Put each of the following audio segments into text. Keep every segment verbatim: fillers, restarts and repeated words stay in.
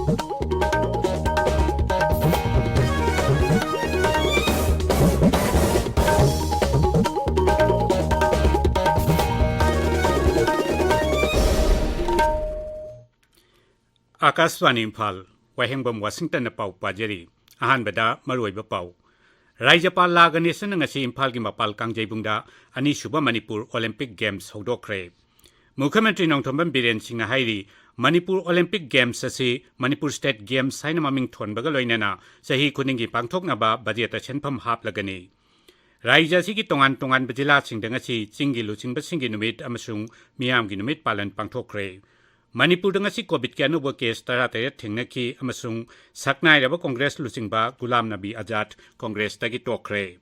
ꯑꯥꯀꯥꯁꯕꯥꯅꯤ ꯏꯝꯐꯥꯜ, ꯋꯥꯍꯦꯡꯕꯝ ꯋꯥꯁꯤꯡꯇꯟꯅ ꯄꯥꯎ ꯄꯥꯖꯔꯤ꯫ ꯑꯍꯥꯟꯕꯗ ꯃꯔꯨꯑꯣꯏꯕ ꯄꯥꯎ꯫ ꯔꯥꯖ꯭ꯌꯄꯥꯜ ꯂꯥ ꯒꯅꯦꯁꯟꯅ ꯉꯁꯤ ꯏꯝꯐꯥꯜꯒꯤ ꯃꯄꯥꯜ ꯀꯥꯡꯖꯩꯕꯨꯡꯗ ꯑꯅꯤꯁꯨꯕ ꯃꯅꯤꯄꯨꯔ ꯑꯣꯂꯤꯝꯄꯤꯛ ꯒꯦꯝꯁ ꯍꯧꯗꯣꯛꯈ꯭ꯔꯦ꯫ ꯃꯨꯈ꯭ꯌ ꯃꯟꯇ꯭ꯔꯤ ꯅꯣꯡꯊꯣꯝꯕꯝ ꯕꯤꯔꯦꯟ ꯁꯤꯡꯅ ꯍꯥꯏꯔꯤ, ꯃꯅꯤꯄꯨꯔ ꯑꯣꯂꯤꯝꯄꯤꯛ ꯒꯦꯝꯁ ꯑꯁꯤ ꯃꯅꯤꯄꯨꯔ ꯁ꯭ꯇꯦꯠ ꯒꯦꯝꯁ ꯍꯥꯏꯅ ꯃꯃꯤꯡ ꯊꯣꯟꯕꯒ ꯂꯣꯏꯅꯅ ꯆꯍꯤ ꯈꯨꯗꯤꯡꯒꯤ ꯄꯥꯡꯊꯣꯛꯅꯕ ꯕꯖꯦꯠꯇ ꯁꯦꯟꯐꯝ ꯍꯥꯞꯂꯒꯅꯤ꯫ ꯔꯥꯖ꯭ꯌ ꯑꯁꯤꯒꯤ ꯇꯣꯉꯥꯟ ꯇꯣꯉꯥꯟꯕ ꯖꯤꯂꯥꯁꯤꯡꯗ ꯉꯁꯤ ꯆꯤꯡꯒꯤ ꯂꯨꯆꯤꯡꯕꯁꯤꯡꯒꯤ ꯅꯨꯃꯤꯠ ꯑꯃꯁꯨꯡ ꯃꯤꯌꯥꯝꯒꯤ ꯅꯨꯃꯤꯠ ꯄꯥꯂꯟ ꯄꯥꯡꯊꯣꯛꯈ꯭ꯔꯦ꯫ ꯃꯅꯤꯄꯨꯔꯗ ꯉꯁꯤ ꯀꯣꯚꯤꯗꯀꯤ ꯑꯅꯧꯕ ꯀꯦꯁ ꯇꯔꯥꯇꯔꯦꯠ ꯊꯦꯡꯅꯈꯤ ꯑꯃꯁꯨꯡ ꯁꯛꯅꯥꯏꯔꯕ ꯀꯣꯡꯒ꯭ꯔꯦꯁ ꯂꯨꯆꯤꯡꯕ ꯒꯨꯂꯥꯝ ꯅꯕꯤ ꯑꯖꯥꯗ ꯀꯣꯡꯒ꯭ꯔꯦꯁꯇꯒꯤ ꯇꯣꯛꯈ꯭ꯔꯦ꯫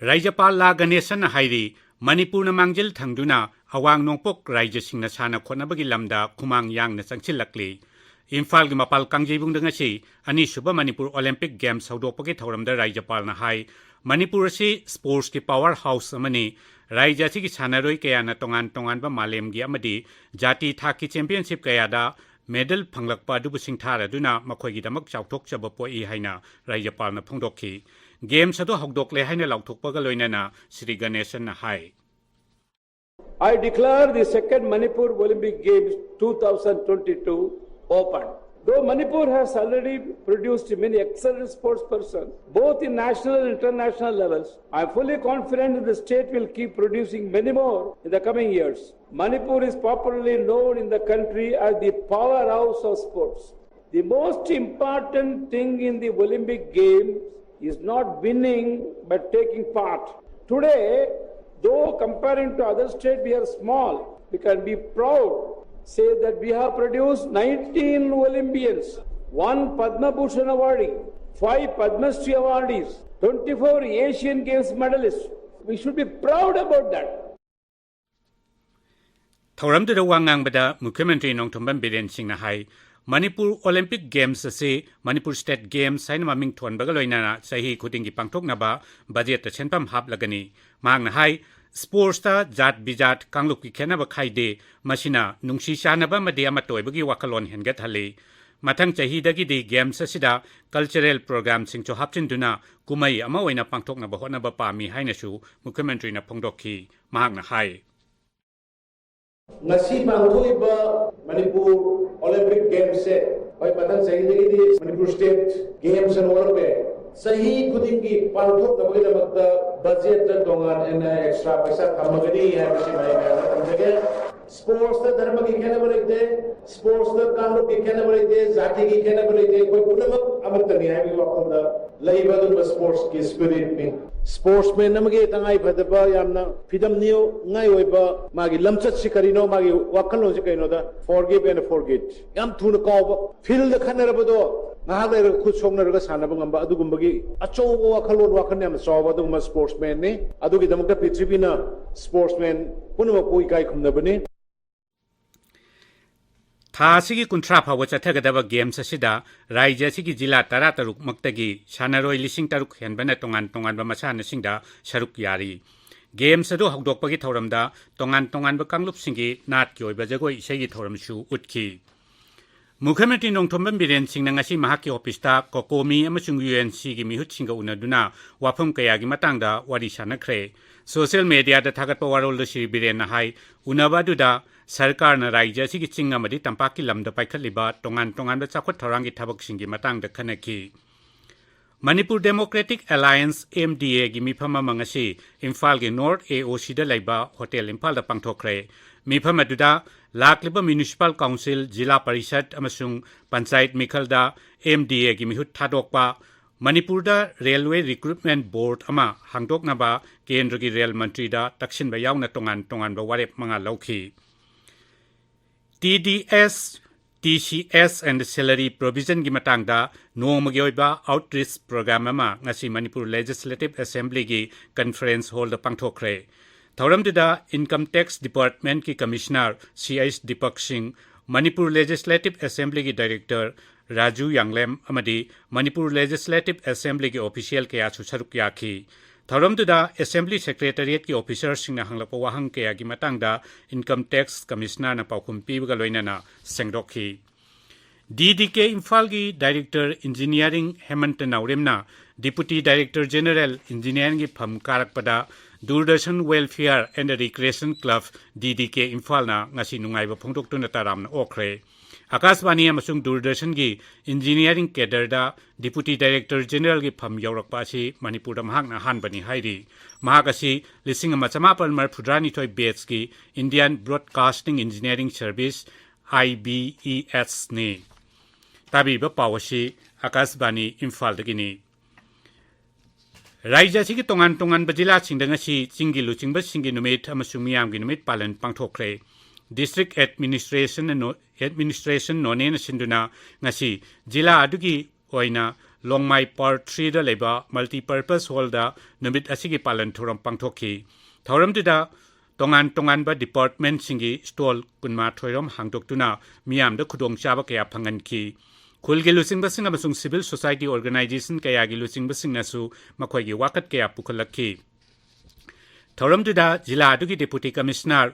ꯔꯥꯖ꯭ꯌꯄꯥꯜ ꯂꯥ ꯒꯅꯦꯁꯟꯅ ꯍꯥꯏꯔꯤ, ꯃꯅꯤꯄꯨꯔꯅ ꯃꯥꯡꯖꯤꯜ ꯊꯪꯗꯨꯅ ꯑꯋꯥꯡ ꯅꯣꯡꯄꯣꯛ ꯔꯥꯖ꯭ꯌꯁꯤꯡꯅ ꯁꯥꯟꯅ ꯈꯣꯠꯅꯕꯒꯤ ꯂꯝꯗ ꯈꯨꯃꯥꯡ ꯌꯥꯡꯅ ꯆꯪꯁꯤꯜꯂꯛꯂꯤ꯫ ꯏꯝꯐꯥꯜꯒꯤ ꯃꯄꯥꯜ ꯀꯥꯡꯖꯩꯕꯨꯡꯗ ꯉꯁꯤ ꯑꯅꯤꯁꯨꯕ ꯃꯅꯤꯄꯨꯔ ꯑꯣꯂꯤꯝꯄꯤꯛ ꯒꯦꯝꯁ ꯍꯧꯗꯣꯛꯄꯒꯤ ꯊꯧꯔꯝꯗ ꯔꯥꯖ꯭ꯌꯄꯥꯜꯅ ꯍꯥꯏ, ꯃꯅꯤꯄꯨꯔ ꯑꯁꯤ ꯁ꯭ꯄꯣꯔꯠꯁꯀꯤ ꯄꯥꯋꯔ ꯍꯥꯎꯁ ꯑꯃꯅꯤ꯫ ꯔꯥꯖ꯭ꯌ ꯑꯁꯤꯒꯤ ꯁꯥꯟꯅꯔꯣꯏ ꯀꯌꯥꯅ ꯇꯣꯉꯥꯟ ꯇꯣꯉꯥꯟꯕ ꯃꯥꯂꯦꯝꯒꯤ ꯑꯃꯗꯤ ꯖꯥꯇꯤ ꯊꯥꯛꯀꯤ ꯆꯦꯝꯄꯤꯌꯟꯁꯤꯞ ꯀꯌꯥꯗ ꯃꯦꯗꯜ ꯐꯪꯂꯛꯄ ꯑꯗꯨꯕꯨ ꯁꯤꯡꯊꯥꯔꯗꯨꯅ ꯃꯈꯣꯏꯒꯤꯗꯃꯛ ꯆꯥꯎꯊꯣꯛꯆꯕ ꯄꯣꯛꯏ ꯍꯥꯏꯅ ꯔꯥꯖ꯭ꯌꯄꯥꯜꯅ ꯐꯣꯡꯗꯣꯛꯈꯤ꯫ ꯒꯦꯝꯁ ꯑꯗꯨ ꯍꯧꯗꯣꯛꯂꯦ ꯍꯥꯏꯅ ꯂꯥꯎꯊꯣꯛꯄꯒ ꯂꯣꯏꯅꯅ ꯁ꯭ꯔꯤ ꯒꯅꯦꯁꯟꯅ ꯍꯥꯏ꯫ I declare the second Manipur Olympic Games two thousand twenty-two open. Though Manipur has already produced many excellent sports persons, both in national and international levels, I am fully confident that the state will keep producing many more in the coming years. Manipur is popularly known in the country as the powerhouse of sports. The most important thing in the Olympic Games is not winning but taking part. Today, though comparing to other states we are small, we can be proud, say that we have produced nineteen Olympians, one Padma Bhushan awardee, five Padma Shri awardees, twenty-four Asian Games medalists. We should be proud about that. ꯊꯧꯔꯝꯗꯨꯗ ꯋꯥ ꯉꯥꯡꯕꯗ ꯃꯨꯈ꯭ꯌ ꯃꯟꯇ꯭ꯔꯤ ꯅꯣꯡꯊꯣꯝꯕꯝ ꯕꯤꯔꯦꯟ ꯁꯤꯡꯅ ꯍꯥꯏ, Manipur Olympic games ꯑꯁꯤ Manipur state games ꯍꯥꯏꯅ ꯃꯃꯤꯡ ꯊꯣꯟꯕꯒ ꯂꯣꯏꯅꯅ ꯆꯍꯤ ꯈꯨꯗꯤꯡꯒꯤ ꯄꯥꯡꯊꯣꯛꯅꯕ ꯕꯖꯦꯠꯇ ꯁꯦꯟꯐꯝ ꯍꯥꯞꯂꯒꯅꯤ꯫ ꯃꯍꯥꯛꯅ ꯍꯥꯏ, ꯁ꯭ꯄꯣꯔꯠꯁꯇ ꯖꯥꯠ ꯕꯤꯖꯥꯠ ꯀꯥꯡꯂꯨꯞꯀꯤ ꯈꯦꯠꯅꯕ ꯈꯥꯏꯗꯦ, ꯃꯁꯤꯅ ꯅꯨꯡꯁꯤ ꯆꯥꯟꯅꯕ ꯑꯃꯗꯤ ꯑꯃꯠꯇ ꯑꯣꯏꯕꯒꯤ ꯋꯥꯈꯜꯂꯣꯟ ꯍꯦꯟꯒꯠꯍꯜꯂꯤ꯫ ꯃꯊꯪ ꯆꯍꯤꯗꯒꯤꯗꯤ ꯒꯦꯝꯁ ꯑꯁꯤꯗ ꯀꯜꯆꯔꯦꯜ ꯄ꯭ꯔꯣꯒ꯭ꯔꯥꯝꯁꯤꯡꯁꯨ ꯍꯥꯞꯆꯤꯟꯗꯨꯅ ꯀꯨꯝꯍꯩ ꯑꯃ ꯑꯣꯏꯅ ꯄꯥꯡꯊꯣꯛꯅꯕ ꯍꯣꯠꯅꯕ ꯄꯥꯝꯃꯤ ꯍꯥꯏꯅꯁꯨ ꯃꯨꯈ꯭ꯌꯃꯟꯇ꯭ꯔꯤꯅ ꯐꯣꯡꯗꯣꯛꯈꯤ꯫ ꯃꯍꯥꯛꯅ ꯍꯥꯏ, ꯉꯁꯤ ꯄꯥꯡꯊꯣꯛꯏꯕ ꯃꯅꯤꯄꯨꯔ ꯑꯣꯂꯤꯝꯄꯤꯛ ꯒꯦꯝꯁꯁꯦ, ꯍꯣꯏ, ꯃꯊꯪ ꯆꯍꯤꯗꯒꯤꯗꯤ ꯃꯅꯤꯄꯨꯔ ꯁ꯭ꯇꯦꯠ ꯒꯦꯝꯁ ꯑꯅ ꯑꯣꯜꯂꯛꯄ ꯌꯥꯏ꯫ ꯆꯍꯤ ꯈꯨꯗꯤꯡꯒꯤ ꯄꯥꯡꯊꯣꯛꯅꯕꯒꯤꯗꯃꯛꯇ ꯕꯖꯦꯠꯇ ꯇꯣꯉꯥꯟ ꯑꯣꯏꯅ ꯑꯦꯛꯁꯇ꯭ꯔꯥ ꯄꯩꯁꯥ ꯊꯝꯃꯒꯅꯤ ꯍꯥꯏꯕꯁꯤ ꯃꯌꯥꯝ ꯃꯌꯥꯝꯗ ꯊꯝꯖꯒꯦ꯫ ꯁ꯭ꯄꯣꯔꯠꯁꯇ ꯙꯔꯃꯒꯤ ꯈꯦꯠꯅꯕ ꯂꯩꯇꯦ, ꯁ꯭ꯄꯣꯔꯠꯁꯇ ꯀꯥꯡꯂꯨꯞꯀꯤ ꯈꯦꯠꯅꯕ ꯂꯩꯇꯦ, ꯖꯥꯇꯤꯒꯤ ꯈꯦꯠꯅꯕ ꯂꯩꯇꯦ, ꯑꯩꯈꯣꯏ ꯄꯨꯝꯅꯃꯛ ꯑꯃꯠꯇꯅꯤ ꯍꯥꯏꯕꯒꯤ ꯋꯥꯈꯜꯗ ꯂꯩꯕ ꯑꯗꯨꯒꯨꯝꯕ ꯁ꯭ꯄꯣꯔꯠꯁꯀꯤ ꯁ꯭ꯄꯤꯔꯤꯠꯅꯤ꯫ ꯁ꯭ꯄꯣꯔꯠꯁꯃꯦꯟ ꯑꯃꯒꯤ ꯇꯉꯥꯏ ꯐꯗꯕ ꯌꯥꯝꯅ ꯐꯤꯗꯝꯅꯤꯉꯥꯏ ꯑꯣꯏꯕ ꯃꯥꯒꯤ ꯂꯝꯆꯠꯁꯤ ꯀꯔꯤꯅꯣ, ꯃꯥꯒꯤ ꯋꯥꯈꯜꯂꯣꯟꯁꯤ ꯀꯩꯅꯣꯗ, forgive and forget꯫ ꯌꯥꯝ ꯊꯨꯅ ꯀꯥꯎꯕ, ꯐꯤꯜꯗ ꯈꯠꯅꯔꯕꯗꯣ ꯉꯥꯏꯍꯥꯛ ꯂꯩꯔꯒ ꯈꯨꯠ ꯁꯣꯛꯅꯔꯒ ꯁꯥꯟꯅꯕ ꯉꯝꯕ, ꯑꯗꯨꯒꯨꯝꯕꯒꯤ ꯑꯆꯧꯕ ꯋꯥꯈꯜꯂꯣꯟ, ꯋꯥꯈꯜ ꯌꯥꯝꯅ ꯆꯥꯎꯕ ꯑꯗꯨꯒꯨꯝꯕ ꯁ꯭ꯄꯣꯔꯠꯁꯃꯦꯟꯅꯤ꯫ ꯑꯗꯨꯒꯤꯗꯃꯛꯇ ꯄ꯭ꯔꯤꯊꯤꯕꯤꯅ ꯁ꯭ꯄꯣꯔꯠꯁꯃꯦꯟ ꯄꯨꯝꯅꯃꯛꯄꯨ ꯏꯀꯥꯏ ꯈꯨꯝꯅꯕꯅꯤ꯫ ꯊꯥ ꯑꯁꯤꯒꯤ ꯀꯨꯟꯊ꯭ꯔꯥ ꯐꯥꯎꯕ ꯆꯠꯊꯒꯗꯕ ꯒꯦꯝꯁ ꯑꯁꯤꯗ ꯔꯥꯖ꯭ꯌ ꯑꯁꯤꯒꯤ ꯖꯤꯂꯥ ꯇꯔꯥꯇꯔꯨꯛ ꯃꯛꯇꯒꯤ ꯁꯥꯟꯅꯔꯣꯏ ꯂꯤꯁꯤꯡ ꯇꯔꯨꯛ ꯍꯦꯟꯕꯅ ꯇꯣꯉꯥꯟ ꯇꯣꯉꯥꯟꯕ ꯃꯁꯥꯟꯅꯁꯤꯡꯗ ꯁꯔꯨꯛ ꯌꯥꯔꯤ꯫ ꯒꯦꯝꯁ ꯑꯗꯨ ꯍꯧꯗꯣꯛꯄꯒꯤ ꯊꯧꯔꯝꯗ ꯇꯣꯉꯥꯟ ꯇꯣꯉꯥꯟꯕ ꯀꯥꯡꯂꯨꯞꯁꯤꯡꯒꯤ ꯅꯥꯠꯀꯤ ꯑꯣꯏꯕ ꯖꯒꯣꯏ ꯏꯁꯩꯒꯤ ꯊꯧꯔꯝꯁꯨ ꯎꯠꯈꯤ꯫ ꯃꯨꯈ꯭ꯌꯃꯟꯇ꯭ꯔꯤ ꯅꯣꯡꯊꯣꯝꯕꯝ ꯕꯤꯔꯦꯟ ꯁꯤꯡꯅ ꯉꯁꯤ ꯃꯍꯥꯛꯀꯤ ꯑꯣꯐꯤꯁꯇ ꯀꯣꯀꯣꯃꯤ ꯑꯃꯁꯨꯡ ꯌꯨ ꯑꯦꯟ ꯁꯤꯒꯤ ꯃꯤꯍꯨꯠꯁꯤꯡꯒ ꯎꯅꯗꯨꯅ ꯋꯥꯐꯝ ꯀꯌꯥꯒꯤ ꯃꯇꯥꯡꯗ ꯋꯥꯔꯤ ꯁꯥꯟꯅꯈ꯭ꯔꯦ꯫ ꯁꯣꯁꯤꯌꯦꯜ ꯃꯦꯗꯤꯌꯥꯗ ꯊꯥꯒꯠꯄ ꯋꯥꯔꯣꯜꯗ ꯁ꯭ꯔꯤ ꯕꯤꯔꯦꯟꯅ ꯍꯥꯏ, ꯎꯅꯕ ꯑꯗꯨꯗ ꯁꯔꯀꯥꯔꯅ ꯔꯥꯖ꯭ꯌ ꯑꯁꯤꯒꯤ ꯆꯤꯡ ꯑꯃꯗꯤ ꯇꯝꯄꯥꯛꯀꯤ ꯂꯝꯗ ꯄꯥꯏꯈꯠꯂꯤꯕ ꯇꯣꯉꯥꯟ ꯇꯣꯉꯥꯟꯕ ꯆꯥꯎꯈꯠ ꯊꯧꯔꯥꯡꯒꯤ ꯊꯕꯛꯁꯤꯡꯒꯤ ꯃꯇꯥꯡꯗ ꯈꯟꯅꯈꯤ꯫ ꯃꯅꯤꯄꯨꯔ ꯗꯦꯃꯣꯀ꯭ꯔꯦꯇꯤꯛ ꯑꯦꯂꯥꯌꯟꯁ, ꯑꯦꯝ ꯗꯤ ꯑꯦꯒꯤ ꯃꯤꯐꯝ ꯑꯃ ꯉꯁꯤ ꯏꯝꯐꯥꯜꯒꯤ ꯅꯣꯔꯠ ꯑꯦ ꯑꯣ ꯁꯤꯗ ꯂꯩꯕ ꯍꯣꯇꯦꯜ ꯏꯝꯐꯥꯜꯗ ꯄꯥꯡꯊꯣꯛꯈ꯭ꯔꯦ꯫ ꯃꯤꯐꯝ ꯑꯗꯨꯗ ꯂꯥꯛꯂꯤꯕ ꯃ꯭ꯌꯨꯅꯤꯁꯤꯄꯥꯜ ꯀꯥꯎꯟꯁꯤꯜ, ꯖꯤꯂꯥ ꯄꯔꯤꯁꯠ ꯑꯃꯁꯨꯡ ꯄꯟꯆꯥꯌꯠ ꯃꯤꯈꯜꯗ ꯑꯦꯝ ꯗꯤ ꯑꯦꯒꯤ ꯃꯤꯍꯨꯠ ꯊꯥꯗꯣꯛꯄ, ꯃꯅꯤꯄꯨꯔꯗ ꯔꯦꯜꯋꯦ ꯔꯤꯀ꯭ꯔꯨꯠꯃꯦꯟ ꯕꯣꯔꯗ ꯑꯃ ꯍꯥꯡꯗꯣꯛꯅꯕ ꯀꯦꯟꯗ꯭ꯔꯒꯤ ꯔꯦꯜ ꯃꯟꯇ꯭ꯔꯤꯗ ꯇꯛꯁꯤꯟꯕ ꯌꯥꯎꯅ ꯇꯣꯉꯥꯟ ꯇꯣꯉꯥꯟꯕ ꯋꯥꯔꯦꯞ ꯃꯉꯥ ꯂꯧꯈꯤ꯫ T D S, T C S and salary provisionꯒꯤ ꯃꯇꯥꯡꯗ ꯅꯣꯡꯃꯒꯤ ꯑꯣꯏꯕ ꯑꯥꯎꯠꯔꯤꯆ ꯄ꯭ꯔꯣꯒ꯭ꯔꯥꯝ ꯑꯃ ꯉꯁꯤ ꯃꯅꯤꯄꯨꯔ ꯂꯦꯖꯤꯁꯂꯦꯇꯤꯚ ꯑꯦꯁꯦꯝꯕ꯭ꯂꯤꯒꯤ ꯀꯟꯐꯔꯦꯟꯁ ꯍꯣꯜꯗ ꯄꯥꯡꯊꯣꯛꯈ꯭ꯔꯦ꯫ ꯊꯧꯔꯝꯗꯨꯗ ꯏꯟꯀꯝ ꯇꯦꯛꯁ ꯗꯤꯄꯥꯔꯠꯃꯦꯟꯠꯀꯤ ꯀꯃꯤꯁꯅꯔ ꯁꯤ ꯑꯩꯆ ꯗꯤꯄꯛ ꯁꯤꯡ, ꯃꯅꯤꯄꯨꯔ ꯂꯦꯖꯤꯁꯂꯦꯇꯤꯚ ꯑꯦꯁꯦꯝꯕ꯭ꯂꯤꯒꯤ ꯗꯥꯏꯔꯦꯛꯇꯔ ꯔꯥꯖꯨ ꯌꯥꯡꯂꯦꯝ ꯑꯃꯗꯤ ꯃꯅꯤꯄꯨꯔ ꯂꯦꯖꯤꯁꯂꯦꯇꯤꯚ ꯑꯦꯁꯦꯝꯕ꯭ꯂꯤꯒꯤ ꯑꯣꯐꯤꯁꯤꯌꯦꯜ ꯀꯌꯥꯁꯨ ꯁꯔꯨꯛ ꯌꯥꯈꯤ꯫ ꯊꯧꯔꯝꯗꯨꯗ ꯑꯦꯁꯦꯝꯕ꯭ꯂꯤ ꯁꯦꯀ꯭ꯔꯦꯇꯔꯤꯌꯦꯠꯀꯤ ꯑꯣꯐꯤꯁꯔꯁꯤꯡꯅ ꯍꯪꯂꯛꯄ ꯋꯥꯍꯪ ꯀꯌꯥꯒꯤ ꯃꯇꯥꯡꯗ ꯏꯟꯀꯝ ꯇꯦꯛꯁ ꯀꯃꯤꯁꯅꯔꯅ ꯄꯥꯎꯈꯨꯝ ꯄꯤꯕꯒ ꯂꯣꯏꯅꯅ ꯁꯦꯡꯗꯣꯛꯈꯤ꯫ ꯗꯤ ꯗꯤ ꯀꯦ ꯏꯝꯐꯥꯜꯒꯤ ꯗꯥꯏꯔꯦꯛꯇꯔ ꯏꯟꯖꯤꯅꯤꯌꯥꯔꯤꯡ ꯍꯦꯃꯟꯇ ꯅꯥꯎꯔꯦꯝꯅ ꯗꯤꯄꯨꯇꯤ ꯗꯥꯏꯔꯦꯛꯇꯔ ꯖꯦꯅꯔꯦꯜ ꯏꯟꯖꯤꯅꯤꯌꯥꯔꯤꯡꯒꯤ ꯐꯝ ꯀꯥꯔꯛꯄꯗ Doordarshan welfare and recreation club, D D K ꯏꯝꯐꯥꯜꯅ ꯉꯁꯤ ꯅꯨꯡꯉꯥꯏꯕ ꯐꯣꯡꯗꯣꯛꯇꯨꯅ ꯇꯔꯥꯝꯅ ꯑꯣꯛꯈ꯭ꯔꯦ꯫ ꯑꯀꯥꯁꯕꯥꯅꯤ ꯑꯃꯁꯨꯡ ꯗꯨꯔꯗꯔꯁꯟꯒꯤ ꯏꯟꯖꯤꯅꯤꯌꯥꯔꯤꯡ ꯀꯦꯗꯔꯗ ꯗꯤꯄꯨꯇꯤ ꯗꯥꯏꯔꯦꯛꯇꯔ ꯖꯦꯅꯔꯦꯜꯒꯤ ꯐꯝ ꯌꯧꯔꯛꯄ ꯑꯁꯤ ꯃꯅꯤꯄꯨꯔꯗ ꯃꯍꯥꯛꯅ ꯑꯍꯥꯟꯕꯅꯤ ꯍꯥꯏꯔꯤ꯫ ꯃꯍꯥꯛ ꯑꯁꯤ ꯂꯤꯁꯤꯡ ꯑꯃ ꯆꯃꯥꯄꯜ ꯃꯔꯤꯐꯨꯇꯔꯥꯅꯤꯊꯣꯏ ꯕꯦꯠꯁꯀꯤ ꯏꯟꯗꯤꯌꯥꯟ ꯕ꯭ꯔꯣꯗꯀꯥꯁꯇꯤꯡ ꯏꯟꯖꯤꯅꯤꯌꯥꯔꯤꯡ ꯁꯔꯚꯤꯁ, ꯑꯥꯏ ꯕꯤ ꯏ ꯑꯦꯁꯅꯤ꯫ ꯇꯥꯕꯤꯔꯤꯕ ꯄꯥꯎ ꯑꯁꯤ ꯑꯀꯥꯁꯕꯥꯅꯤ ꯏꯝꯐꯥꯜꯗꯒꯤꯅꯤ꯫ ꯔꯥꯖ꯭ꯌ ꯑꯁꯤꯒꯤ ꯇꯣꯉꯥꯟ ꯇꯣꯉꯥꯟꯕ ꯖꯤꯂꯥꯁꯤꯡꯗ ꯉꯁꯤ ꯆꯤꯡꯒꯤ ꯂꯨꯆꯤꯡꯕꯁꯤꯡꯒꯤ ꯅꯨꯃꯤꯠ ꯑꯃꯁꯨꯡ ꯃꯤꯌꯥꯝꯒꯤ ꯅꯨꯃꯤꯠ ꯄꯥꯂꯟ ꯄꯥꯡꯊꯣꯛꯈ꯭ꯔꯦ꯫ ꯗꯤꯁꯇ꯭ꯔꯤꯛ ꯑꯦꯗꯃꯤꯅꯤꯁꯇ꯭ꯔꯦꯁꯟ ꯅꯣ-, ꯑꯦꯗꯃꯤꯅꯤꯁꯇ꯭ꯔꯦꯁꯟ ꯅꯣꯅꯦꯅ ꯁꯤꯟꯗꯨꯅ ꯉꯁꯤ ꯖꯤꯂꯥ ꯑꯗꯨꯒꯤ ꯑꯣꯏꯅ ꯂꯣꯡꯃꯥꯏ ꯄꯥꯔꯠ ꯊ꯭ꯔꯤꯗ ꯂꯩꯕ ꯃꯜꯇꯤꯄꯔꯄꯁ ꯍꯣꯜꯗ ꯅꯨꯃꯤꯠ ꯑꯁꯤꯒꯤ ꯄꯥꯂꯟ ꯊꯧꯔꯝ ꯄꯥꯡꯊꯣꯛꯈꯤ꯫ ꯊꯧꯔꯝꯗꯨꯗ ꯇꯣꯉꯥꯟ ꯇꯣꯉꯥꯟꯕ ꯗꯤꯄꯥꯔꯠꯃꯦꯟꯠꯁꯤꯡꯒꯤ ꯁ꯭ꯇꯣꯜ ꯀꯨꯟꯃꯥꯊꯣꯏ ꯔꯣꯝ ꯍꯥꯡꯗꯣꯛꯇꯨꯅ ꯃꯤꯌꯥꯝꯗ ꯈꯨꯗꯣꯡꯆꯥꯕ ꯀꯌꯥ ꯐꯪꯍꯟꯈꯤ꯫ ꯈꯨꯜꯒꯤ ꯂꯨꯆꯤꯡꯕꯁꯤꯡ ꯑꯃꯁꯨꯡ ꯁꯤꯚꯤꯜ ꯁꯣꯁꯥꯏꯇꯤ ꯑꯣꯔꯒꯅꯥꯏꯖꯦꯁꯟ ꯀꯌꯥꯒꯤ ꯂꯨꯆꯤꯡꯕꯁꯤꯡꯅꯁꯨ ꯃꯈꯣꯏꯒꯤ ꯋꯥꯀꯠ ꯀꯌꯥ ꯄꯨꯈꯠꯂꯛꯈꯤ꯫ ꯊꯧꯔꯝꯗꯨꯗ ꯖꯤꯂꯥ ꯑꯗꯨꯒꯤ ꯗꯦꯄꯨꯇꯤ ꯀꯃꯤꯁꯅꯔ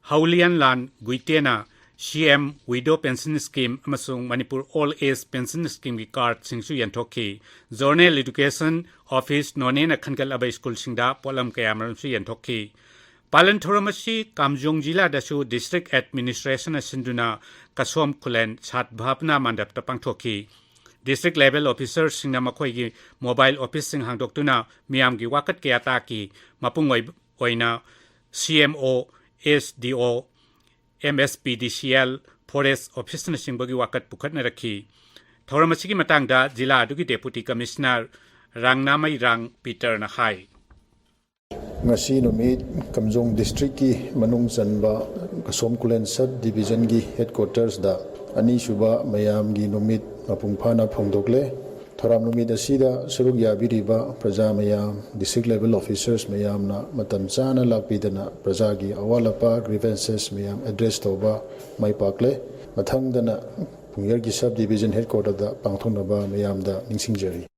ꯍꯧꯂꯤꯌꯟꯂꯥꯟ ꯒꯨꯏꯇꯦꯅ ꯁꯤ ꯑꯦꯝ ꯋꯤꯗꯣ ꯄꯦꯟꯁꯟ ꯁ꯭ꯀꯤꯝ ꯑꯃꯁꯨꯡ ꯃꯅꯤꯄꯨꯔ ꯑꯣꯜ ꯑꯦꯖ ꯄꯦꯟꯁꯟ ꯁ꯭ꯀꯤꯝꯒꯤ ꯀꯥꯔꯗꯁꯤꯡꯁꯨ ꯌꯦꯟꯊꯣꯛꯈꯤ꯫ ꯖꯣꯅꯦꯜ ꯏꯗꯨꯀꯦꯁꯟ ꯑꯣꯐꯤꯁ ꯅꯣꯅꯦꯅ ꯈꯟꯒꯠꯂꯕ ꯁ꯭ꯀꯨꯜꯁꯤꯡꯗ ꯄꯣꯠꯂꯝ ꯀꯌꯥꯃꯔꯨꯝꯁꯨ ꯌꯦꯟꯊꯣꯛꯈꯤ꯫ ꯄꯥꯂꯟ ꯊꯧꯔꯝ ꯑꯁꯤ ꯀꯥꯝꯖꯣꯡ ꯖꯤꯂꯥꯗꯁꯨ ꯗꯤꯁꯇ꯭ꯔꯤꯛ ꯑꯦꯗꯃꯤꯅꯤꯁꯇ꯭ꯔꯦꯁꯟꯅ ꯁꯤꯟꯗꯨꯅ ꯀꯁꯣꯝ ꯈꯨꯂꯦꯟ ꯁꯥꯗꯚꯥꯕꯅꯥ ꯃꯟꯗꯞꯇ ꯄꯥꯡꯊꯣꯛꯈꯤ꯫ ꯗꯤꯁꯇ꯭ꯔꯤꯛ ꯂꯦꯚꯦꯜ ꯑꯣꯐꯤꯁꯔꯁꯤꯡꯅ ꯃꯈꯣꯏꯒꯤ ꯃꯣꯕꯥꯏꯜ ꯑꯣꯐꯤꯁꯁꯤꯡ ꯍꯥꯡꯗꯣꯛꯇꯨꯅ ꯃꯤꯌꯥꯝꯒꯤ ꯋꯥꯀꯠ ꯀꯌꯥ ꯇꯥꯈꯤ꯫ ꯃꯄꯨꯡ ꯑꯣꯏꯕ ꯑꯣꯏꯅ ꯁꯤ ꯑꯦꯝ ꯑꯣ, ꯑꯦꯁ ꯗꯤ ꯑꯣ, ꯑꯦꯝ ꯑꯦꯁ ꯄꯤ ꯗꯤ ꯁꯤ ꯑꯦꯜ, ꯐꯣꯔꯦꯁ ꯑꯣꯐꯤꯁꯅꯆꯤꯡꯕꯒꯤ ꯋꯥꯀꯠ ꯄꯨꯈꯠꯅꯔꯛꯈꯤ꯫ ꯊꯧꯔꯝ ꯑꯁꯤꯒꯤ ꯃꯇꯥꯡꯗ ꯖꯤꯂꯥ ꯑꯗꯨꯒꯤ ꯗꯦꯄꯨꯇꯤ ꯀꯃꯤꯁꯅꯔ ꯔꯥꯡꯅꯥꯃꯩꯔꯥꯡ ꯄꯤꯇꯔꯅ ꯍꯥꯏ꯫ ꯉꯁꯤ ꯅꯨꯃꯤꯠ ꯀꯥꯝꯖꯣꯡ ꯗꯤꯁꯇ꯭ꯔꯤꯛꯀꯤ ꯃꯅꯨꯡ ꯆꯟꯕ ꯀꯁꯣꯝ ꯈꯨꯂꯦꯟ ꯁꯕ ꯗꯤꯕꯤꯖꯟꯒꯤ ꯍꯦꯗꯀ꯭ꯋꯥꯇꯔꯁꯗ ꯑꯅꯤꯁꯨꯕ ꯃꯌꯥꯝꯒꯤ ꯅꯨꯃꯤꯠ ꯃꯄꯨꯡ ꯐꯥꯅ ꯐꯣꯡꯗꯣꯛꯂꯦ꯫ ꯊꯧꯔꯝ ꯅꯨꯃꯤꯠ ꯑꯁꯤꯗ ꯁꯔꯨꯛ ꯌꯥꯕꯤꯔꯤꯕ ꯄ꯭ꯔꯖꯥ ꯃꯌꯥꯝ, district level officers ꯃꯌꯥꯝꯅ ꯃꯇꯝ ꯆꯥꯅ ꯂꯥꯛꯄꯤꯗꯅ ꯄ꯭ꯔꯖꯥꯒꯤ ꯑꯋꯥꯠ ꯑꯄꯥ, grievances ꯃꯌꯥꯝ address ꯇꯧꯕ ꯃꯥꯏ ꯄꯥꯛꯂꯦ꯫ ꯃꯊꯪꯗꯅ ꯄꯨꯡꯌꯔꯒꯤ sub division headquarter ꯗ ꯄꯥꯡꯊꯣꯛꯅꯕ ꯃꯌꯥꯝꯗ ꯅꯤꯡꯁꯤꯡꯖꯔꯤ꯫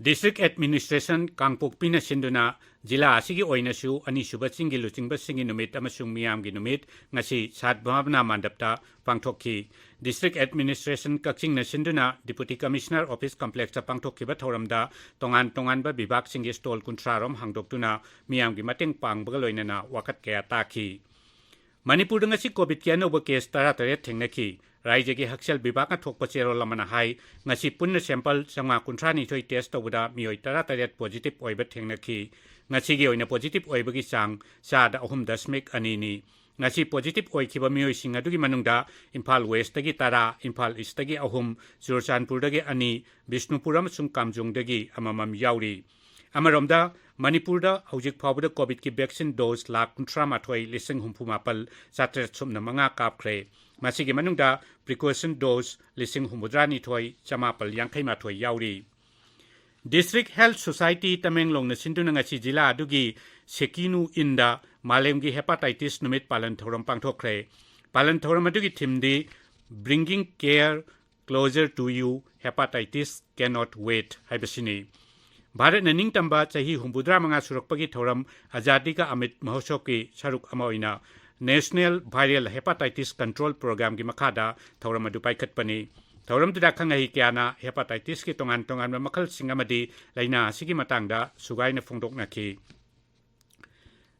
District Administration ꯀꯥꯡꯄꯣꯛꯄꯤꯅ ꯁꯤꯟꯗꯨꯅ ꯖꯤꯂꯥ ꯑꯁꯤꯒꯤ ꯑꯣꯏꯅꯁꯨ ꯑꯅꯤꯁꯨꯕ ꯆꯤꯡꯒꯤ ꯂꯨꯆꯤꯡꯕꯁꯤꯡꯒꯤ ꯅꯨꯃꯤꯠ ꯑꯃꯁꯨꯡ ꯃꯤꯌꯥꯝꯒꯤ ꯅꯨꯃꯤꯠ ꯉꯁꯤ ꯁꯥꯗꯚꯥꯕꯅꯥ ꯃꯟꯗꯞꯇ ꯄꯥꯡꯊꯣꯛꯈꯤ꯫ District Administration ꯀꯛꯆꯤꯡꯅ ꯁꯤꯟꯗꯨꯅ Deputy Commissioner Office Complex ꯇ ꯄꯥꯡꯊꯣꯛꯈꯤꯕ ꯊꯧꯔꯝꯗ ꯇꯣꯉꯥꯟ ꯇꯣꯉꯥꯟꯕ ꯕꯤꯚꯥꯒꯁꯤꯡꯒꯤ stall ꯀꯨꯟꯊ꯭ꯔꯥ ꯔꯣꯝ ꯍꯥꯡꯗꯣꯛꯇꯨꯅ ꯃꯤꯌꯥꯝꯒꯤ ꯃꯇꯦꯡ ꯄꯥꯡꯕꯒ ꯂꯣꯏꯅꯅ ꯋꯥꯀꯠ ꯀꯌꯥ ꯇꯥꯈꯤ꯫ ꯃꯅꯤꯄꯨꯔꯗ ꯉꯁꯤ COVID ꯀꯤ ꯑꯅꯧꯕ case ꯇꯔꯥꯇꯔꯦꯠ ꯊꯦꯡꯅꯈꯤ꯫ ꯔꯥꯏꯖ꯭ꯌꯒꯤ ꯍꯛꯁꯦꯜ ꯕꯤꯚꯥꯒꯅ ꯊꯣꯛꯄ ꯆꯦꯔꯣꯜ ꯑꯃꯅ ꯍꯥꯏ, ꯉꯁꯤ ꯄꯨꯟꯅ sample ꯆꯥꯝꯃꯉꯥ ꯀꯨꯟꯊ꯭ꯔꯥ ꯅꯤꯊꯣꯏ test ꯇꯧꯕꯗ ꯃꯤꯑꯣꯏ ꯇꯔꯥꯇꯔꯦꯠ positive ꯑꯣꯏꯕ ꯊꯦꯡꯅꯈꯤ꯫ ꯉꯁꯤꯒꯤ ꯑꯣꯏꯅ positive ꯑꯣꯏꯕꯒꯤ ꯆꯥꯡ ꯆꯥꯗ ꯑꯍꯨꯝ ꯗꯁꯃꯤꯛ ꯑꯅꯤꯅꯤ꯫ ꯉꯁꯤ positive ꯑꯣꯏꯈꯤꯕ ꯃꯤꯑꯣꯏꯁꯤꯡ ꯑꯗꯨꯒꯤ ꯃꯅꯨꯡꯗ ꯏꯝꯐꯥꯜ West ꯇꯒꯤ ꯇꯔꯥ, ꯏꯝꯐꯥꯜ East ꯇꯒꯤ ꯑꯍꯨꯝ, ꯆꯨꯔꯆꯥꯟꯄꯨꯔꯗꯒꯤ ꯑꯅꯤ, ꯕꯤꯁꯅꯨꯄꯨꯔ ꯑꯃꯁꯨꯡ ꯀꯥꯝꯖꯣꯡꯗꯒꯤ ꯑꯃꯃꯝ ꯌꯥꯎꯔꯤ꯫ ꯑꯃꯔꯣꯝꯗ, ꯃꯅꯤꯄꯨꯔꯗ ꯍꯧꯖꯤꯛ ꯐꯥꯎꯕꯗ COVID ꯀꯤ vaccine dose ꯂꯥꯈ ꯀꯨꯟꯊ꯭ꯔꯥ ꯃꯥꯊꯣꯏ ꯂꯤꯁꯤꯡ ꯍꯨꯝꯐꯨ ꯃꯥꯄꯜ ꯆꯥꯇ꯭ꯔꯦꯠ ꯁꯨꯞꯅ ꯃꯉꯥ ꯀꯥꯞꯈ꯭ꯔꯦ꯫ ꯃꯁꯤꯒꯤ ꯃꯅꯨꯡꯗ precaution dose ꯂꯤꯁꯤꯡ ꯍꯨꯝꯐꯨꯇꯔꯥ ꯅꯤꯊꯣꯏ ꯆꯃꯥꯄꯜ ꯌꯥꯡꯈꯩ ꯃꯥꯊꯣꯏ ꯌꯥꯎꯔꯤ꯫ District Health Society ꯇꯃꯦꯡꯂꯣꯡꯅ ꯁꯤꯟꯗꯨꯅ ꯉꯁꯤ ꯖꯤꯂꯥ ꯑꯗꯨꯒꯤ ꯁꯦꯀꯤꯅꯨ ꯏꯟꯗ ꯃꯥꯂꯦꯝꯒꯤ hepatitis ꯅꯨꯃꯤꯠ ꯄꯥꯂꯟ ꯊꯧꯔꯝ ꯄꯥꯡꯊꯣꯛꯈ꯭ꯔꯦ꯫ ꯄꯥꯂꯟ ꯊꯧꯔꯝ ꯑꯗꯨꯒꯤ theme D Bringing Care Closer to You, Hepatitis Cannot Wait ꯍꯥꯏꯕꯁꯤꯅꯤ꯫ ꯚꯥꯔꯠꯅ ꯅꯤꯡꯇꯝꯕ ꯆꯍꯤ ꯍꯨꯝꯐꯨꯇꯔꯥ ꯃꯉꯥ ꯁꯨꯔꯛꯄꯒꯤ ꯊꯧꯔꯝ ꯑꯖꯥꯗꯤ ꯀꯥ ꯑꯃ꯭ꯔꯤꯠ ꯃꯍꯣꯠꯁꯕꯀꯤ ꯁꯔꯨꯛ ꯑꯃ ꯑꯣꯏꯅ National Viral Hepatitis Control Program ꯒꯤ ꯃꯈꯥꯗ ꯊꯧꯔꯝ ꯑꯗꯨ ꯄꯥꯏꯈꯠꯄꯅꯤ꯫ ꯊꯧꯔꯝꯗꯨꯗ ꯑꯈꯪ ꯑꯍꯩ ꯀꯌꯥꯅ hepatitis ꯀꯤ ꯇꯣꯉꯥꯟ ꯇꯣꯉꯥꯟꯕ ꯃꯈꯜꯁꯤꯡ ꯑꯃꯗꯤ ꯂꯥꯏꯅꯥ ꯑꯁꯤꯒꯤ ꯃꯇꯥꯡꯗ ꯁꯨꯒꯥꯏꯅ ꯐꯣꯡꯗꯣꯛꯅꯈꯤ꯫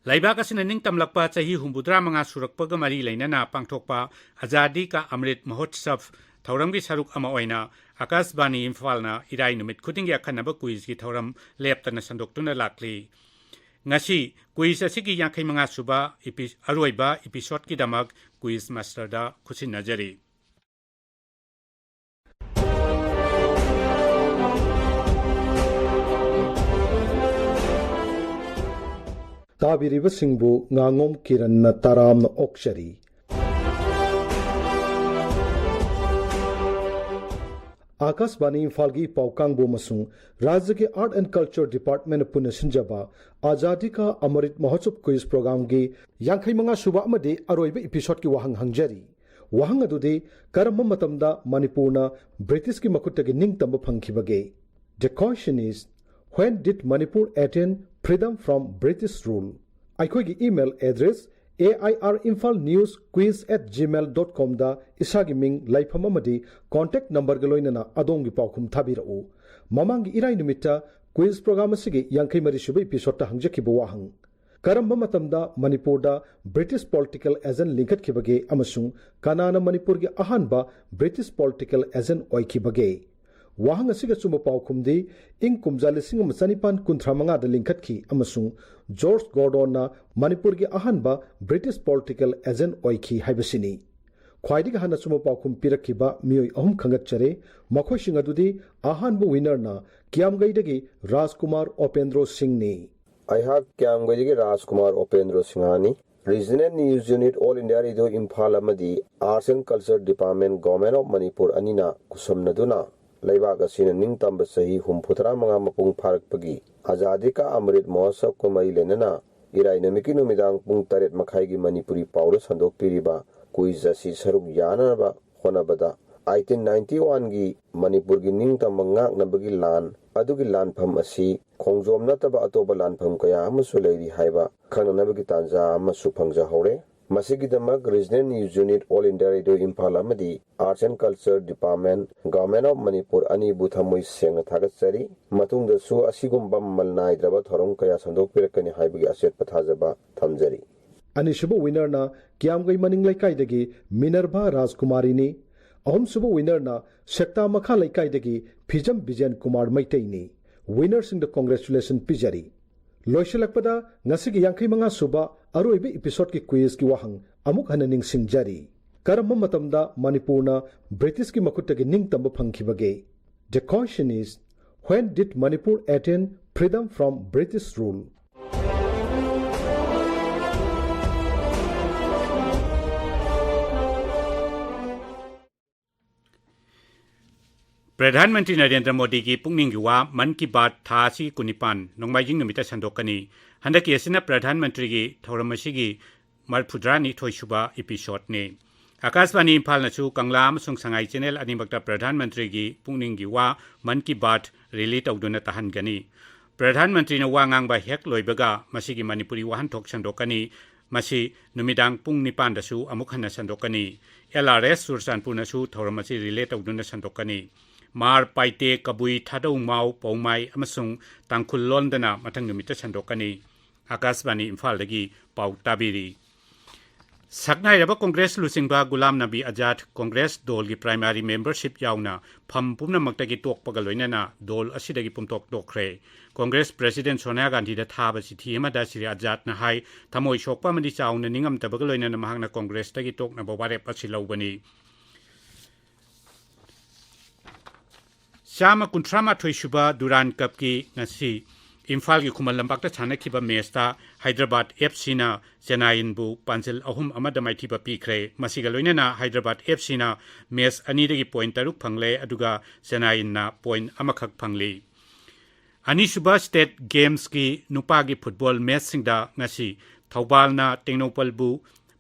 ꯂꯩꯕꯥꯛ ꯑꯁꯤꯅ ꯅꯤꯡꯇꯝꯂꯛꯄ ꯆꯍꯤ ꯍꯨꯝꯐꯨꯇꯔꯥ ꯃꯉꯥ ꯁꯨꯔꯛꯄꯒ ꯃꯔꯤ ꯂꯩꯅꯅ ꯄꯥꯡꯊꯣꯛꯄ ꯑꯖꯥꯗꯤ ꯀꯥ ꯑꯃ꯭ꯔꯤꯠ ꯃꯍꯣꯠꯁꯕ ꯊꯧꯔꯝꯒꯤ ꯁꯔꯨꯛ ꯑꯃ ꯑꯣꯏꯅ ꯑꯀꯥꯁꯕꯥꯅꯤ ꯏꯝꯐꯥꯜꯅ ꯏꯔꯥꯏ ꯅꯨꯃꯤꯠ ꯈꯨꯗꯤꯡꯒꯤ ꯑꯈꯟꯅꯕ quiz ꯀꯤ ꯊꯧꯔꯝ ꯂꯦꯞꯇꯅ ꯁꯟꯗꯣꯛꯇꯨꯅ ꯂꯥꯛꯂꯤ꯫ ꯉꯁꯤ quiz ꯑꯁꯤꯒꯤ ꯌꯥꯡꯈꯩ ꯃꯉꯥ ꯁꯨꯕ epi-, ꯑꯔꯣꯏꯕ episode ꯀꯤꯗꯃꯛ quiz master ꯗ ꯈꯨꯠꯁꯤꯟꯅꯖꯔꯤ꯫ ꯇꯥꯕꯤꯔꯤꯕꯁꯤꯡꯕꯨ ꯉꯥꯉꯣꯝ ꯀꯤꯔꯟꯅ ꯇꯔꯥꯝꯅ ꯑꯣꯛꯆꯔꯤ꯫ ꯑꯥꯀꯥꯁꯕꯥꯅꯤ ꯏꯝꯐꯥꯜꯒꯤ ꯄꯥꯎ ꯀꯥꯡꯕꯨ ꯑꯃꯁꯨꯡ ꯔꯥꯖ꯭ꯌꯒꯤ Art and Culture Department ꯄꯨꯟꯅ ꯁꯤꯟꯖꯕ ꯑꯖꯥꯗꯤ ꯀꯥ ꯑꯃꯔꯤꯠ ꯃꯍꯣꯠꯁꯕ quiz programꯒꯤ ꯌꯥꯡꯈꯩ ꯃꯉꯥ ꯁꯨꯕ ꯑꯃꯗꯤ ꯑꯔꯣꯏꯕ episodeꯀꯤ ꯋꯥꯍꯪ ꯍꯪꯖꯔꯤ꯫ ꯋꯥꯍꯪ ꯑꯗꯨꯗꯤ, ꯀꯔꯝꯕ ꯃꯇꯝꯗ ꯃꯅꯤꯄꯨꯔꯅ ꯕ꯭ꯔꯤꯇꯤꯁꯀꯤ ꯃꯈꯨꯠꯇꯒꯤ ꯅꯤꯡꯇꯝꯕ ꯐꯪꯈꯤꯕꯒꯦ? The question is, when did Manipur attain freedom from British rule? ꯑꯩꯈꯣꯏꯒꯤ email address A I R Imphal News Quiz at gmail dot comꯗ ꯏꯁꯥꯒꯤ ꯃꯤꯡ, ꯂꯩꯐꯝ ꯑꯃꯗꯤ contact numberꯒ ꯂꯣꯏꯅꯅ ꯑꯗꯣꯝꯒꯤ ꯄꯥꯎꯈꯨꯝ ꯊꯥꯕꯤꯔꯛꯎ꯫ ꯃꯃꯥꯡꯒꯤ ꯏꯔꯥꯏ ꯅꯨꯃꯤꯠꯇ quiz program ꯑꯁꯤꯒꯤ ꯌꯥꯡꯈꯩ ꯃꯔꯤ ꯁꯨꯕ episodeꯇ ꯍꯪꯖꯈꯤꯕ ꯋꯥꯍꯪ, ꯀꯔꯝꯕ ꯃꯇꯝꯗ ꯃꯅꯤꯄꯨꯔꯗ British political agent ꯂꯤꯡꯈꯠꯈꯤꯕꯒꯦ ꯑꯃꯁꯨꯡ ꯀꯅꯥꯅ ꯃꯅꯤꯄꯨꯔꯒꯤ ꯑꯍꯥꯟꯕ British political agent ꯑꯣꯏꯈꯤꯕꯒꯦ? ꯋꯥꯍꯪ ꯑꯁꯤꯒꯤ ꯑꯆꯨꯝꯕ ꯄꯥꯎꯈꯨꯝꯗꯤ ꯏꯪ ꯀꯨꯝꯖꯥ ꯂꯤꯁꯤꯡ ꯑꯃ ꯆꯅꯤꯄꯥꯟ ꯀꯨꯟꯊ꯭ꯔꯥ ꯃꯉꯥꯗ ꯂꯤꯡꯈꯠꯈꯤ ꯑꯃꯁꯨꯡ ꯖꯣꯔꯖ ꯒꯣꯔꯗꯣꯟꯅ ꯃꯅꯤꯄꯨꯔꯒꯤ ꯑꯍꯥꯟꯕ British political agent ꯑꯣꯏꯈꯤ ꯍꯥꯏꯕꯁꯤꯅꯤ꯫ ꯈ꯭ꯋꯥꯏꯗꯒꯤ ꯍꯥꯟꯅ ꯑꯆꯨꯝꯕ ꯄꯥꯎꯈꯨꯝ ꯄꯤꯔꯛꯈꯤꯕ ꯃꯤꯑꯣꯏ ꯑꯍꯨꯝ ꯈꯪꯒꯠꯆꯔꯦ꯫ ꯃꯈꯣꯏꯁꯤꯡ ꯑꯗꯨꯗꯤ, ꯑꯍꯥꯟꯕ winnerꯅ ꯀꯤꯌꯥꯝꯒꯩꯗꯒꯤ ꯔꯥꯖꯀꯨꯃꯥꯔ ꯑꯣꯄꯦꯟꯗ꯭ꯔꯣ ꯁꯤꯡꯅꯤ꯫ ꯑꯩꯍꯥꯛ ꯀꯤꯌꯥꯝꯒꯩꯗꯒꯤ ꯔꯥꯖꯀꯨꯃꯥꯔ ꯑꯣꯄꯦꯟꯗ꯭ꯔꯣ ꯁꯤꯡꯍꯅꯤ꯫ Regional News Unit, All India Radio Imphal ꯑꯃꯗꯤ Arts and Culture Department, Government of Manipur ꯑꯅꯤꯅ ꯈꯨꯠꯁꯝꯅꯗꯨꯅ ꯂꯩꯕꯥꯛ ꯑꯁꯤꯅ ꯅꯤꯡꯇꯝꯕ ꯆꯍꯤ ꯍꯨꯝꯐꯨꯇꯔꯥ ꯃꯉꯥ ꯃꯄꯨꯡ ꯐꯥꯔꯛꯄꯒꯤ ꯑꯖꯥꯗꯤ ꯀꯥ ꯑꯃꯔꯤꯠ ꯃꯍꯣꯠꯁꯕꯀ ꯃꯔꯤ ꯂꯩꯅꯅ ꯏꯔꯥꯏ ꯅꯨꯃꯤꯠꯀꯤ ꯅꯨꯃꯤꯗꯥꯡ ꯄꯨꯡ ꯇꯔꯦꯠ ꯃꯈꯥꯏꯒꯤ ꯃꯅꯤꯄꯨꯔꯤ ꯄꯥꯎꯗ ꯁꯟꯗꯣꯛꯄꯤꯔꯤꯕ quiz ꯑꯁꯤ ꯁꯔꯨꯛ ꯌꯥꯅꯅꯕ ꯍꯣꯠꯅꯕꯗ, eighteen ninety oneꯒꯤ ꯃꯅꯤꯄꯨꯔꯒꯤ ꯅꯤꯡꯇꯝꯕ ꯉꯥꯛꯅꯕꯒꯤ ꯂꯥꯟ ꯑꯗꯨꯒꯤ ꯂꯥꯟꯐꯝ ꯑꯁꯤ ꯈꯣꯡꯖꯣꯝ ꯅꯠꯇꯕ ꯑꯇꯣꯞꯄ ꯂꯥꯟꯐꯝ ꯀꯌꯥ ꯑꯃꯁꯨ ꯂꯩꯔꯤ ꯍꯥꯏꯕ ꯈꯪꯅꯅꯕꯒꯤ ꯇꯥꯟꯖꯥ ꯑꯃꯁꯨ ꯐꯪꯖꯍꯧꯔꯦ꯫ ꯃꯁꯤꯒꯤꯗꯃꯛ Regional News Unit, All India Radio Imphal ꯑꯃꯗꯤ Arts and Culture Department, Government of Manipur ꯑꯅꯤꯕꯨ ꯊꯃꯣꯏ ꯁꯦꯡꯅ ꯊꯥꯒꯠꯆꯔꯤ꯫ ꯃꯇꯨꯡꯗꯁꯨ ꯑꯁꯤꯒꯨꯝꯕ ꯃꯃꯜ ꯅꯥꯏꯗ꯭ꯔꯕ ꯊꯧꯔꯝ ꯀꯌꯥ ꯁꯟꯗꯣꯛꯄꯤꯔꯛꯀꯅꯤ ꯍꯥꯏꯕꯒꯤ ꯑꯆꯦꯠꯄ ꯊꯥꯖꯕ ꯊꯝꯖꯔꯤ꯫ ꯑꯅꯤꯁꯨꯕ winnerꯅ ꯀꯤꯌꯥꯝꯒꯩ ꯃꯅꯤꯡ ꯂꯩꯀꯥꯏꯗꯒꯤ ꯃꯤꯅꯔꯚꯥ ꯔꯥꯖꯀꯨꯃꯥꯔꯤꯅꯤ꯫ ꯑꯍꯨꯝꯁꯨꯕ winnerꯅ ꯁꯦꯛꯇꯥ ꯃꯈꯥ ꯂꯩꯀꯥꯏꯗꯒꯤ ꯐꯤꯖꯝ ꯕꯤꯖꯦꯟ ꯀꯨꯃꯥꯔ ꯃꯩꯇꯩꯅꯤ꯫ Winnerꯁꯤꯡꯗ congratulation ꯄꯤꯖꯔꯤ꯫ ꯂꯣꯏꯁꯤꯜꯂꯛꯄꯗ, ꯉꯁꯤꯒꯤ ꯌꯥꯡꯈꯩ ꯃꯉꯥ ꯁꯨꯕ ꯑꯔꯣꯏꯕ episodeꯀꯤ quizꯀꯤ ꯋꯥꯍꯪ ꯑꯃꯨꯛ ꯍꯟꯅ ꯅꯤꯡꯁꯤꯡꯖꯔꯤ꯫ ꯀꯔꯝꯕ ꯃꯇꯝꯗ ꯃꯅꯤꯄꯨꯔꯅ ꯕ꯭ꯔꯤꯇꯤꯁꯀꯤ ꯃꯈꯨꯠꯇꯒꯤ ꯅꯤꯡꯇꯝꯕ ꯐꯪꯈꯤꯕꯒꯦ? The question is, when did Manipur attain freedom from British rule? Pradhan Mantri Narendra ꯃꯣꯗꯤꯒꯤ ꯄꯨꯛꯅꯤꯡꯒꯤ ꯋꯥ ꯃꯟ ꯀꯤ ꯕꯥꯠ ꯊꯥ ꯑꯁꯤꯒꯤ ꯀꯨꯟꯅꯤꯄꯥꯟ, ꯅꯣꯡꯃꯥꯏꯖꯤꯡ ꯅꯨꯃꯤꯠꯇ ꯁꯟꯗꯣꯛꯀꯅꯤ꯫ ꯍꯟꯗꯛꯀꯤ ꯑꯁꯤꯅ ꯄ꯭ꯔꯙꯥꯟ ꯃꯟꯇ꯭ꯔꯤꯒꯤ ꯊꯧꯔꯝ ꯑꯁꯤꯒꯤ ꯃꯔꯤꯐꯨꯇꯔꯥꯅꯤꯊꯣꯏ ꯁꯨꯕ episode ꯅꯤ꯫ ꯑꯀꯥꯁꯕꯥꯅꯤ ꯏꯝꯐꯥꯜꯅꯁꯨ ꯀꯪꯂꯥ ꯑꯃꯁꯨꯡ ꯁꯉꯥꯏ channel ꯑꯅꯤꯃꯛꯇ ꯄ꯭ꯔꯙꯥꯟ ꯃꯟꯇ꯭ꯔꯤꯒꯤ ꯄꯨꯛꯅꯤꯡꯒꯤ ꯋꯥ ꯃꯟ ꯀꯤ ꯕꯥꯠ relay ꯇꯧꯗꯨꯅ ꯇꯥꯍꯟꯒꯅꯤ꯫ ꯄ꯭ꯔꯙꯥꯟ ꯃꯟꯇ꯭ꯔꯤꯅ ꯋꯥ ꯉꯥꯡꯕ ꯍꯦꯛ ꯂꯣꯏꯕꯒ ꯃꯁꯤꯒꯤ ꯃꯅꯤꯄꯨꯔꯤ ꯋꯥꯍꯟꯊꯣꯛ ꯁꯟꯗꯣꯛꯀꯅꯤ꯫ ꯃꯁꯤ ꯅꯨꯃꯤꯗꯥꯡ ꯄꯨꯡ ꯅꯤꯄꯥꯟꯗꯁꯨ ꯑꯃꯨꯛ ꯍꯟꯅ ꯁꯟꯗꯣꯛꯀꯅꯤ꯫ ꯑꯦꯜ ꯑꯥꯔ ꯑꯦꯁ ꯆꯨꯔꯆꯥꯟꯄꯨꯔꯅꯁꯨ ꯊꯧꯔꯝ ꯑꯁꯤ relay ꯇꯧꯗꯨꯅ ꯁꯟꯗꯣꯛꯀꯅꯤ꯫ ꯃꯥꯔ, ꯄꯥꯏꯇꯦ, ꯀꯕꯨꯏ, ꯊꯥꯗꯧ, ꯃꯥꯎ, ꯄꯧꯃꯥꯏ ꯑꯃꯁꯨꯡ ꯇꯥꯡꯈꯨꯜ ꯂꯣꯟꯗꯅ ꯃꯊꯪ ꯅꯨꯃꯤꯠꯇ ꯁꯟꯗꯣꯛꯀꯅꯤ꯫ ꯑꯀꯥꯁꯕꯥꯅꯤ ꯏꯝꯐꯥꯜꯗꯒꯤ ꯄꯥꯎ ꯇꯥꯕꯤꯔꯤ꯫ ꯁꯛꯅꯥꯏꯔꯕ ꯀꯣꯡꯒ꯭ꯔꯦꯁ ꯂꯨꯆꯤꯡꯕ ꯒꯨꯂꯥꯝ ꯅꯕꯤ ꯑꯖꯥꯗ ꯀꯣꯡꯒ꯭ꯔꯦꯁ ꯗꯣꯜꯒꯤ primary membership ꯌꯥꯎꯅ ꯐꯝ ꯄꯨꯝꯅꯃꯛꯇꯒꯤ ꯇꯣꯛꯄꯒ ꯂꯣꯏꯅꯅ ꯗꯣꯜ ꯑꯁꯤꯗꯒꯤ ꯄꯨꯝꯇꯣꯛ ꯇꯣꯛꯈ꯭ꯔꯦ꯫ ꯀꯣꯡꯒ꯭ꯔꯦꯁ president ꯁꯣꯅꯤꯌꯥ ꯒꯥꯟꯙꯤꯗ ꯊꯥꯕ ꯆꯤꯊꯤ ꯑꯃꯗ ꯁ꯭ꯔꯤ ꯑꯖꯥꯗꯅ ꯍꯥꯏ, ꯊꯃꯣꯏ ꯁꯣꯛꯄ ꯑꯃꯗꯤ ꯆꯥꯎꯅ ꯅꯤꯡꯉꯝꯗꯕꯒ ꯂꯣꯏꯅꯅ ꯃꯍꯥꯛꯅ ꯀꯣꯡꯒ꯭ꯔꯦꯁꯇꯒꯤ ꯇꯣꯛꯅꯕ ꯋꯥꯔꯦꯞ ꯑꯁꯤ ꯂꯧꯕꯅꯤ꯫ ꯆꯥꯝꯃ ꯀꯨꯟꯊ꯭ꯔꯥ ꯃꯥꯊꯣꯏ ꯁꯨꯕ ꯗꯨꯔꯥꯟ ꯀꯞꯀꯤ ꯉꯁꯤ ꯏꯝꯐꯥꯜꯒꯤ ꯈꯨꯃꯟ ꯂꯝꯄꯥꯛꯇ ꯁꯥꯟꯅꯈꯤꯕ matchꯇ ꯍꯥꯏꯗ꯭ꯔꯕꯥꯗ ꯑꯦꯐ ꯁꯤꯅ ꯆꯦꯟꯅꯥꯏꯟꯕꯨ ꯄꯥꯟꯖꯜ ꯑꯍꯨꯝ ꯑꯃꯗ ꯃꯥꯏꯊꯤꯕ ꯄꯤꯈ꯭ꯔꯦ꯫ ꯃꯁꯤꯒ ꯂꯣꯏꯅꯅ ꯍꯥꯏꯗ꯭ꯔꯕꯥꯗ ꯑꯦꯐ ꯁꯤꯅ match ꯑꯅꯤꯗꯒꯤ point ꯇꯔꯨꯛ ꯐꯪꯂꯦ, ꯑꯗꯨꯒ ꯆꯦꯟꯅꯥꯏꯟꯅ point ꯑꯃꯈꯛ ꯐꯪꯂꯤ꯫ ꯑꯅꯤꯁꯨꯕ state gamesꯀꯤ ꯅꯨꯄꯥꯒꯤ football matchꯁꯤꯡꯗ ꯉꯁꯤ ꯊꯧꯕꯥꯜꯅ ꯇꯦꯡꯅꯧꯄꯜꯕꯨ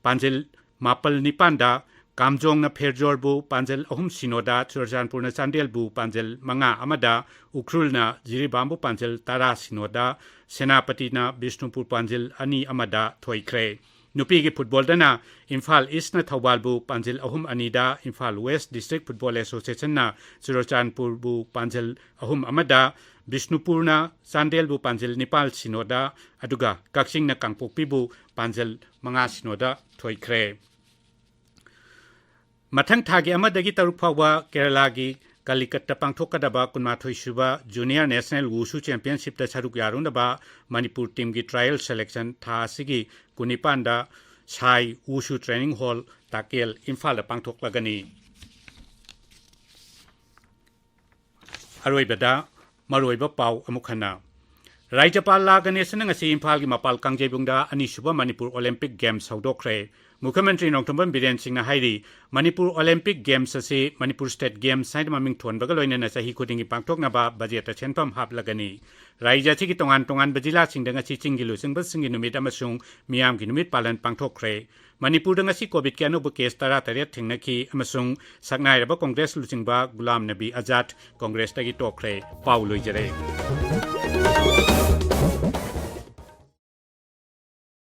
ꯄꯥꯟꯖꯤꯜ ꯃꯥꯄꯜ ꯅꯤꯄꯥꯟꯗ, ꯀꯥꯝꯖꯣꯡꯅ ꯐꯦꯔꯖꯣꯔꯕꯨ ꯄꯥꯟꯖꯤꯜ ꯑꯍꯨꯝ ꯁꯤꯅꯣꯗ, ꯆꯨꯔꯆꯥꯟꯄꯨꯔꯅ ꯆꯥꯟꯗꯦꯜꯕꯨ ꯄꯥꯟꯖꯤꯜ ꯃꯉꯥ ꯑꯃꯗ, ꯎꯈ꯭ꯔꯨꯜꯅ ꯖꯤꯔꯤꯕꯥꯝꯕꯨ ꯄꯥꯟꯖꯤꯜ ꯇꯔꯥ ꯁꯤꯅꯣꯗ, ꯁꯦꯅꯥꯄꯇꯤꯅ ꯕꯤꯁꯅꯨꯄꯨꯔ ꯄꯥꯟꯖꯤꯜ ꯑꯅꯤ ꯑꯃꯗ ꯊꯣꯏꯈ꯭ꯔꯦ꯫ ꯅꯨꯄꯤꯒꯤ footballꯗꯅ ꯏꯝꯐꯥꯜ Eastꯅ ꯊꯧꯕꯥꯜꯕꯨ ꯄꯥꯟꯖꯤꯜ ꯑꯍꯨꯝ ꯑꯅꯤꯗ, ꯏꯝꯐꯥꯜ West District Football Associationꯅ ꯆꯨꯔꯆꯥꯟꯄꯨꯔꯕꯨ ꯄꯥꯟꯖꯤꯜ ꯑꯍꯨꯝ ꯑꯃꯗ, ꯕꯤꯁꯅꯨꯄꯨꯔꯅ ꯆꯥꯟꯗꯦꯜꯕꯨ ꯄꯥꯟꯖꯤꯜ ꯅꯤꯄꯥꯜ ꯁꯤꯅꯣꯗ, ꯑꯗꯨꯒ ꯀꯛꯆꯤꯡꯅ ꯀꯥꯡꯄꯣꯛꯄꯤꯕꯨ ꯄꯥꯟꯖꯤꯜ ꯃꯉꯥ ꯁꯤꯅꯣꯗ ꯊꯣꯏꯈ꯭ꯔꯦ꯫ ꯃꯊꯪ ꯊꯥꯒꯤ ꯑꯃꯗꯒꯤ ꯇꯔꯨꯛ ꯐꯥꯎꯕ ꯀꯦꯔꯂꯥꯒꯤ ꯀꯂꯤꯀꯠꯇ ꯄꯥꯡꯊꯣꯛꯀꯗꯕ ꯀꯨꯟꯃꯥꯊꯣꯏ ꯁꯨꯕ Junior National Wushu Championshipꯇ ꯁꯔꯨꯛ ꯌꯥꯔꯨꯅꯕ ꯃꯅꯤꯄꯨꯔ teamꯒꯤ trial selection ꯊꯥ ꯑꯁꯤꯒꯤ ꯀꯨꯟꯅꯤꯄꯥꯟꯗ ꯁꯥꯏ Wushu Training Hall, ꯇꯥꯀꯦꯜ, ꯏꯝꯐꯥꯜꯗ ꯄꯥꯡꯊꯣꯛꯂꯒꯅꯤ꯫ ꯑꯔꯣꯏꯕꯗ ꯃꯔꯨꯑꯣꯏꯕ ꯄꯥꯎ ꯑꯃꯨꯛ ꯍꯟꯅ꯫ ꯔꯥꯖ꯭ꯌꯄꯥꯜ ꯂꯥ ꯒꯅꯦꯁꯟꯅ ꯉꯁꯤ ꯏꯝꯐꯥꯜꯒꯤ ꯃꯄꯥꯜ ꯀꯥꯡꯖꯩꯕꯨꯡꯗ ꯑꯅꯤꯁꯨꯕ ꯃꯅꯤꯄꯨꯔ ꯑꯣꯂꯦꯝꯄꯤꯛ ꯒꯦꯝꯁ ꯍꯧꯗꯣꯛꯈ꯭ꯔꯦ꯫ ꯃꯨꯈ꯭ꯌꯃꯟꯇ꯭ꯔꯤ ꯅꯣꯡꯊꯣꯝꯕꯝ ꯕꯤꯔꯦꯟ ꯁꯤꯡꯅ ꯍꯥꯏꯔꯤ, ꯃꯅꯤꯄꯨꯔ ꯑꯣꯂꯦꯝꯄꯤꯛ ꯒꯦꯝꯁ ꯑꯁꯤ ꯃꯅꯤꯄꯨꯔ ꯁ꯭ꯇꯦꯠ ꯒꯦꯝꯁ ꯍꯥꯏꯅ ꯃꯃꯤꯡ ꯊꯣꯟꯕꯒ ꯂꯣꯏꯅꯅ ꯆꯍꯤ ꯈꯨꯗꯤꯡꯒꯤ ꯄꯥꯡꯊꯣꯛꯅꯕ ꯕꯖꯦꯠꯇ ꯁꯦꯟꯐꯝ ꯍꯥꯞꯂꯒꯅꯤ꯫ ꯔꯥꯖ꯭ꯌ ꯑꯁꯤꯒꯤ ꯇꯣꯉꯥꯟ ꯇꯣꯉꯥꯟꯕ ꯖꯤꯂꯥꯁꯤꯡꯗ ꯉꯁꯤ ꯆꯤꯡꯒꯤ ꯂꯨꯆꯤꯡꯕꯁꯤꯡꯒꯤ ꯅꯨꯃꯤꯠ ꯑꯃꯁꯨꯡ ꯃꯤꯌꯥꯝꯒꯤ ꯅꯨꯃꯤꯠ ꯄꯥꯂꯟ ꯄꯥꯡꯊꯣꯛꯈ꯭ꯔꯦ꯫ ꯃꯅꯤꯄꯨꯔꯗ ꯉꯁꯤ ꯀꯣꯚꯤꯗꯀꯤ ꯑꯅꯧꯕ ꯀꯦꯁ ꯇꯔꯥꯇꯔꯦꯠ ꯊꯦꯡꯅꯈꯤ ꯑꯃꯁꯨꯡ ꯁꯛꯅꯥꯏꯔꯕ ꯀꯣꯡꯒ꯭ꯔꯦꯁ ꯂꯨꯆꯤꯡꯕ ꯒꯨꯂꯥꯝ ꯅꯕꯤ ꯑꯖꯥꯗ ꯀꯣꯡꯒ꯭ꯔꯦꯁꯇꯒꯤ ꯇꯣꯛꯈ꯭ꯔꯦ꯫ ꯄꯥꯎ ꯂꯣꯏꯖꯔꯦ꯫